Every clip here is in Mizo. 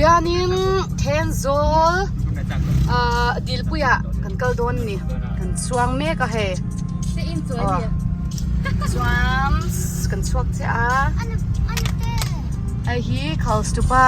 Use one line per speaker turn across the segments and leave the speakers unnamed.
Tihianin Thenzawl ah Dilpuiah kan kal dawn a ni kan chuang mek a hei aw chuan kan chhuak chiah a hei hi Khalstupa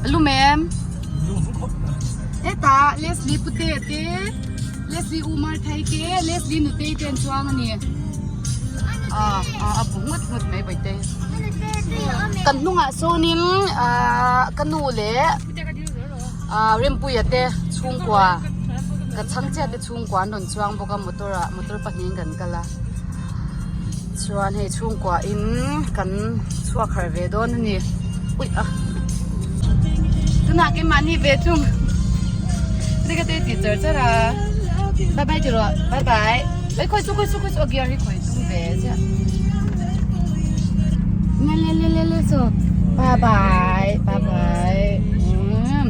a lum em hetah Leslie pute te Leslie u Marthai te Leslie nutei te an chuang a ni ah a bu ngawt ngawt mai Bawihtei. Kan hnungah sawnin ahh ka nu leh ahh Rempuia te chhungkua ka chhangchia te chhungkua an rawn chuang bawk a motor ah motor pahnihin kan kal a chuan hei chhungkua in kan chhuak harh ve dawn a ni ui a tunah keimahni ve thung ka te ti char char a bye bye ti rawh bye bye Ei khawi chu khawi chu khawi chu a gear hi khawi tum ve chiah le le le le le so bye bye bye bye um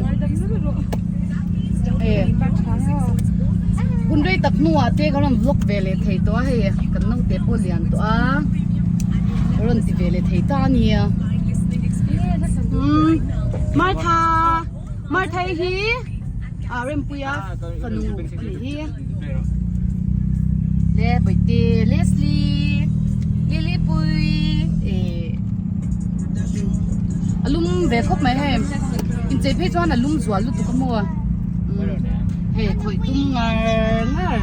e hun rei tak hnuah te ka rawn vlog ve leh thei tawh a hei kan naute pawh lian tawh a ka rawn ti ve leh thei ta a nia um Martha Martha hi Ah Rempuia fanu a nih hi. Le Bawihtê Leslie Lilipui eh a lum ve khawp mai hei inchei phei chuan a lum zual lutuk a maw hei khawih tum ngar ngar.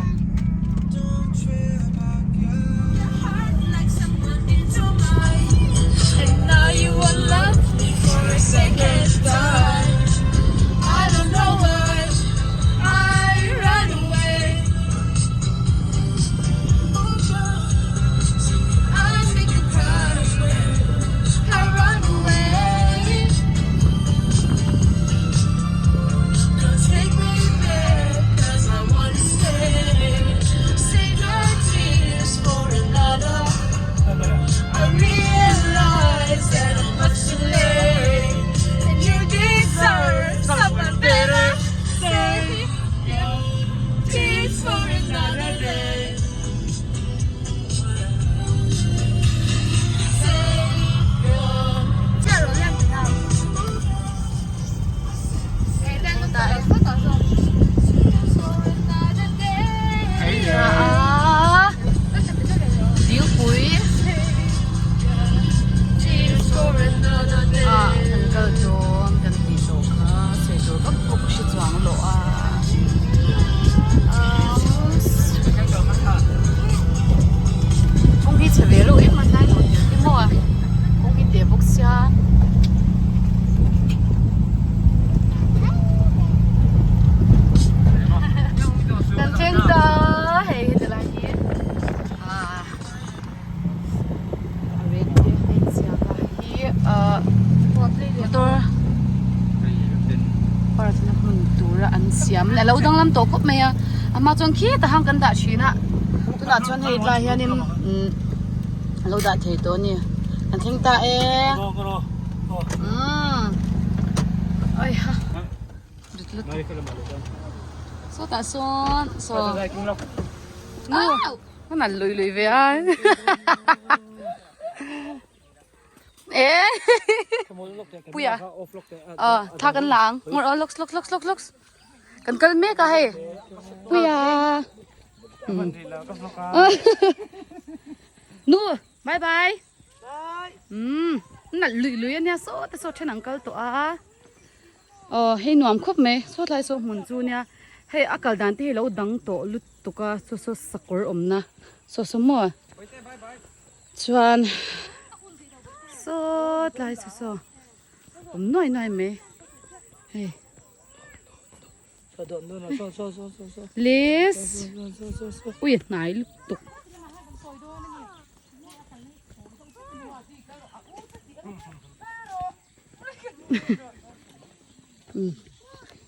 Dilpui ah kan kal dawn kan tih tawh kha sawi tur vak pawh ka hre chuang lo a kawng hi chhe ve reuh em a hnai lo tir te maw kawng hi teh bawk sia. Kan thleng ta hei heti lai hi ah a red te a inziak a hei hi ah motor park na hmun tura an siam a lo danglam tawh khawp mai a a hma chuan khitah khan kan dah thin a tunah chuan hei tlai hianin umm a lo dah thei tawh a ni kan thleng ta e. Umm ai ha rit lutuk sawtah sawn saw nu a nalh lui lui ve a e puia aw thla kan la ang ngawr aw lawks lawks lawks lawks lawks kan kal mek a hei puia nu bye bye. Umm nalh luih luih ania saw te saw then an kal tawh a aw hei nuam khawp mai saw tlai saw hmun chu nia hei a kal dan te hi lo dang tawh lutuk a saw saw sakawr awmna saw saw maw chuan saw tlai saw saw awm nuai nuai mai hei. Please ui a hnai lutuk.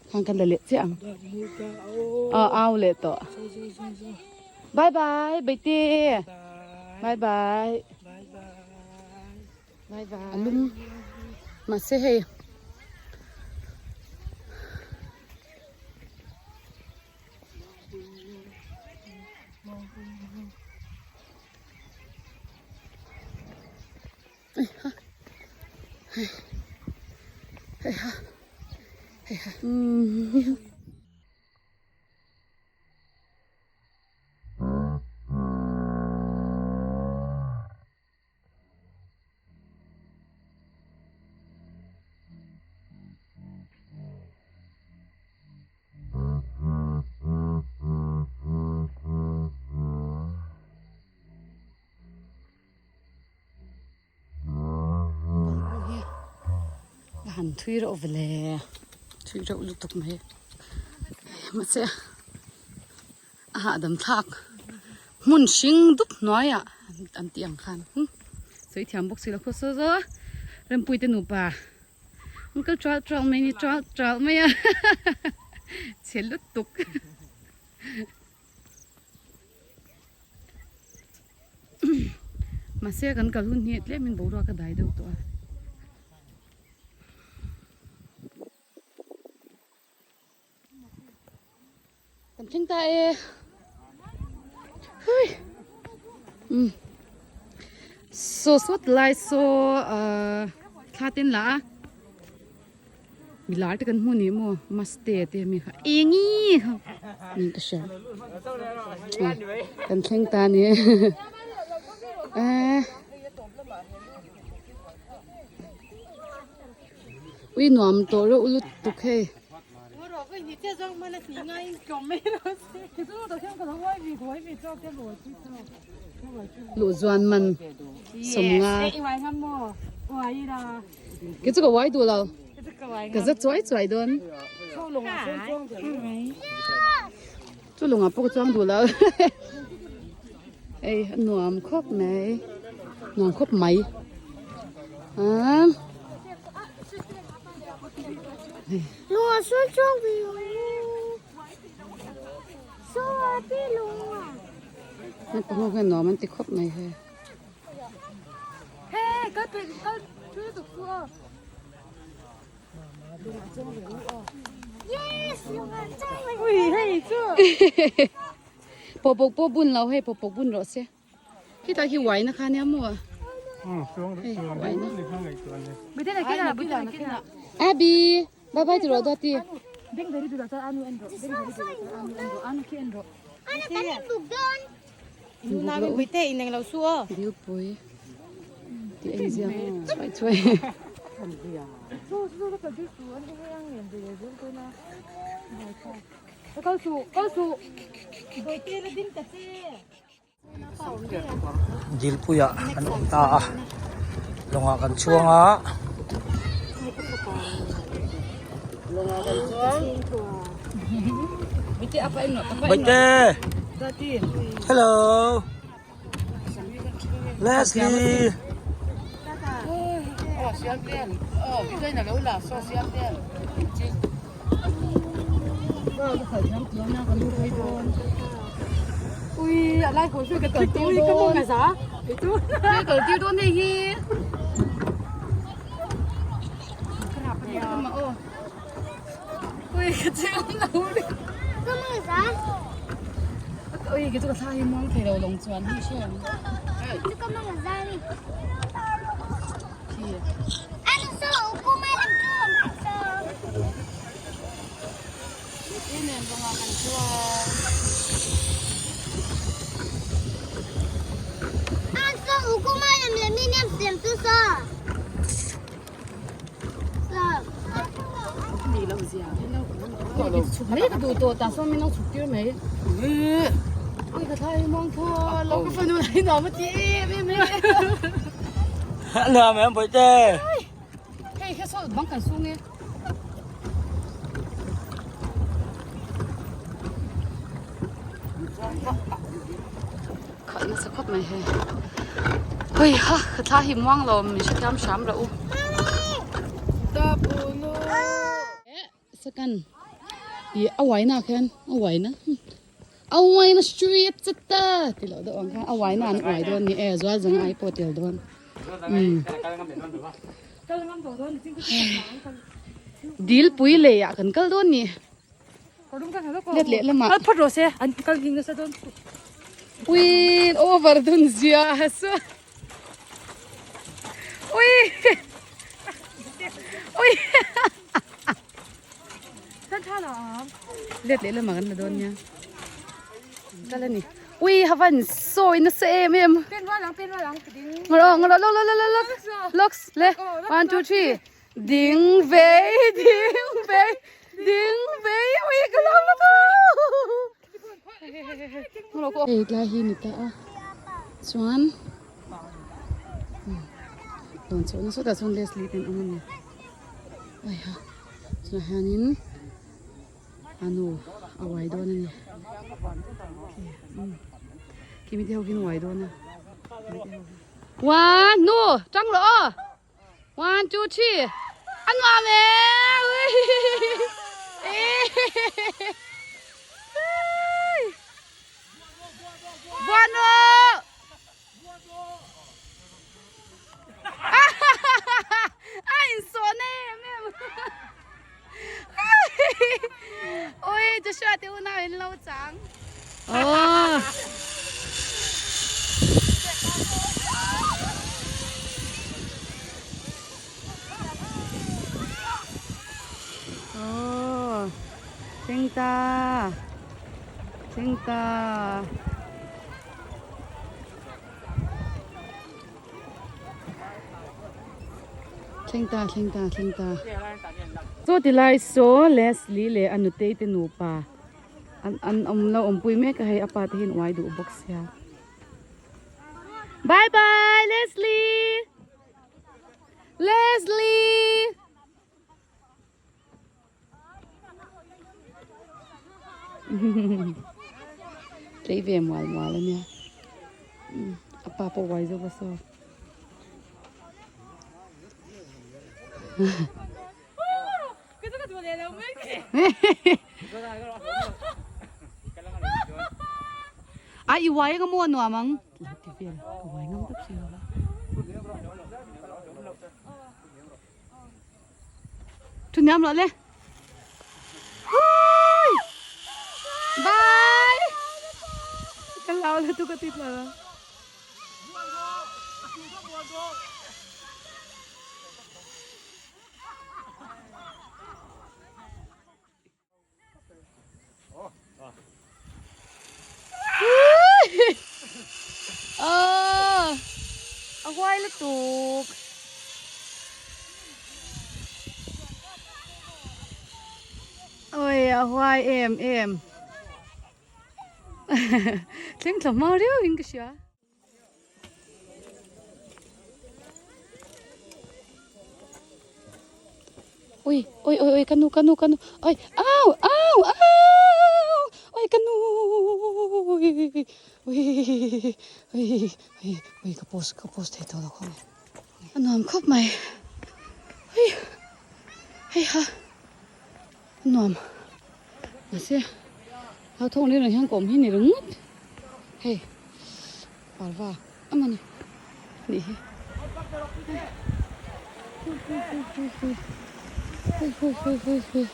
Khang kan la leh chiah ang. Aw au leh tawh. Bye bye Bawihtê. Bye bye. A lum mahse hei Heiha heiha umm. A han thui reuh ve le thui reuh lutuk mai mahse a hahdam thlak hmun hring dup hnuaiah an tih ang khan sawi thiam bawk si lo khaw saw zaw Rempuii te nupa an kal ṭal ṭal mai a ni ṭal ṭal mai a chhe lutuk. Mahse kan kal hun hi tlemin boruak a dai deuh tawh a. Kan thleng ta e. Hui. Um. So sawt lai saw uh, thla ten la a. Milar te kan hmu ni maw maste te mi kha engi kha ni ka hria kan thleng ta ni eh ui nuam tawh reuh lutuk hei. Luh zuan man sawmnga. Kei chu ka uai duh lo. Ka za chuai chuai dawn. Chu lungah pawh ka chuang duh lo. Ei a nuam khawp mai. Nuam khawp mai. Aa.
Lungah sawn chuang ve lo. Saw a pi lungah.
Naupang ho hian nuam an ti khawp mai he. Pawhpawk pawh bun lo hei pawhpawk bun rawh se khitah khi uaina kha nia maw hei uaina Abby bye bye ti rawh dawti Dilpui tih a inziak chuai chuai.
Dilpuiah an awm ta a lawngah kan chhuang a. Baite hello Leslie
Mai ka duh tawh tah sawn min lo chhuk tir mai ui ka thlai muang thaw lo ka fanu lai nuam a ti em em em
Nuam em bawihte
hei kha saw bang kan sung e. Khalh nasa khawp mai hei hui ha ka thla hi muang lo min hrethiam hram rah u second ih a uaina ah khian a uaina a uaina street chata tih loh deuh ang khan a uaina an uai dawn a ni e zual zang ai pawh tel dawn umm dil pui lei ah kan kal dawn a ni. Let leh lamah.
Kal phawt rawh se, an kal ding nasa dawn.
Ui, over dun zia su. Ui. Ui. Let leh lamah kan la dawn nia. Kal a ni. Ui havan sawi nasa em em.
Pen rual ang pen rual ang ding.
Ngawrh ngawrh lawk lawk lawk lawk lawk le 1 2 3 ding vei ding vei ding vei ui ka lawm lutuk. Hei tlai hi ni ta a chuan dawn chhoh na sawtah chuan Leslie te an awm a ni aiha chutah hianin a nu a uai dawn a ni khi mi te ho khian uai dawn a one nu tang rawh aw. 1 2 3 A nuam e! Buano! A insawn em em. Ui, Joshua te unau in lo chang. Oh. Oh. Thleng ta. Thleng ta. Thleng ta, thleng ta, thleng ta. Chaw ti lai saw Leslie leh a nutei te nupa an an awm lo awmpui mek a hei a pa te hian uai duh bawk sia. Bye bye Leslie! Leslie! Tlei ve mual mual a nia a pa pawh uai zawk a saw a i uai anga maw a nuam ang ti vel ka uai ngam tawp si lo va. Thu niam loh le. Bye. Ka lau le tu ka ti tla. A huai lutuk. Oi a huai em em. Thleng thla hma riau in ka hria. Ui ui ui ui ka nu ka nu ka nu oi au au au oi ka nu ui ui ui ui ui ka post ka post thei tawh lo khaw nge a nuam khawp mai ui hei ha a nuam mahse hlauthawng rilru hian ka awm hi ni ringawt hei parva a mawni nih hi hui hui hui hui hui hui hui hui hui.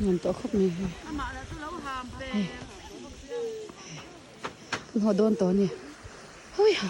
Nuam tawh khawp mai hei hei kan haw dawn tawh a ni hawi ha.